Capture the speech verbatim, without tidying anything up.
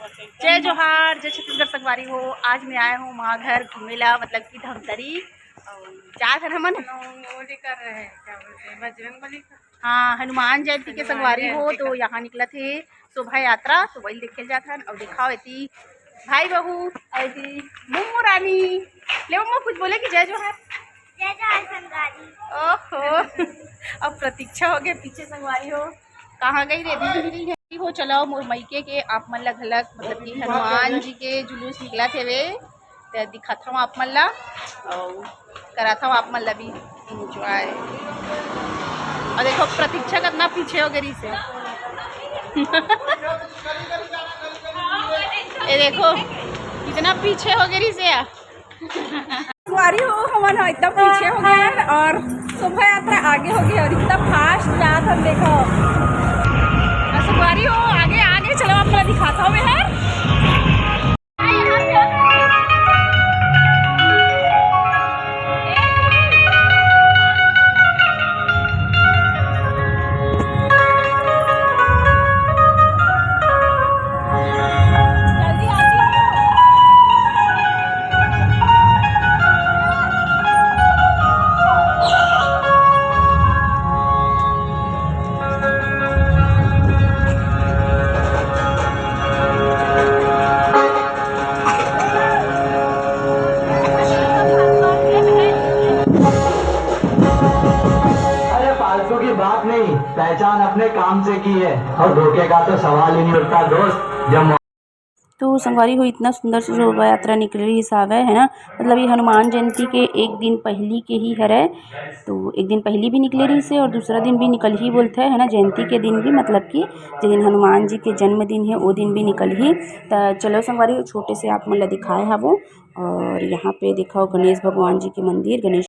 जय जोहार, जय छत्तीसगढ़ संगवारी हो। आज मैं आए हूँ माँ घर घूमे ला, मतलब कि धमतरी। अउ चार घर हमन। वो, वो लेकर रहे, क्या बोलते हैं, बजरंग बली का। हाँ, हनुमान जयंती के हनुमान संगवारी हो, जयंती तो का। यहाँ निकलत हे शोभा यात्रा, तो वही देखे जात हन। अउ दिखाओ एती भाई बहू, अउ एती मुम्मू रानी। ले मुम्मू, कुछ बोले कि जय जोहार? जय जोहार संगवारी। ओहो, अब प्रतीक्षा हो गए पीछे संगवारी हो। कहाँ गई रे दीदी? हो, चलो मोर मइके के आप मन ला घलक, मतलब कि हनुमान जी के जुलूस निकलत हेवे, ते दिखात हव आप मन ला, अउ करात हव आप मन ला भी enjoy। अउ देखो प्रतीक्षा कितना पीछे हो गई से। ये देखो कितना पीछे हो गई से। संगवारी हो, हमन ह एकदम पीछे हो गए हन अउ शोभा यात्रा आगे हो गई अउ इतना fast जात हन, देखो। अउ संगवारी हो, आगे, आगे चलो, आप पूरा दिखाता हूँ मैं हर। अरे, फालतू की बात नहीं, पहचान अपने काम से की है और धोखे का तो सवाल ही नहीं उठता दोस्त। जब तो संगवारी हो, इतना सुंदर से शोभा यात्रा निकले रहिस हावय, है ना। मतलब ये हनुमान जयंती के एक दिन पहिली के ही हरय, तो एक दिन पहिली भी निकले रहिस हे अउ दूसरा दिन भी निकलही बोलथे, है ना, जयंती के दिन भी, मतलब कि जे दिन हनुमान जी के जन्मदिन हे, ओ दिन भी निकलही। त चलो संगवारी हो, छोटे से आप मन ला दिखाए हावो। अउ यहाँ पे देखो गणेश भगवान जी के मंदिर, गणेश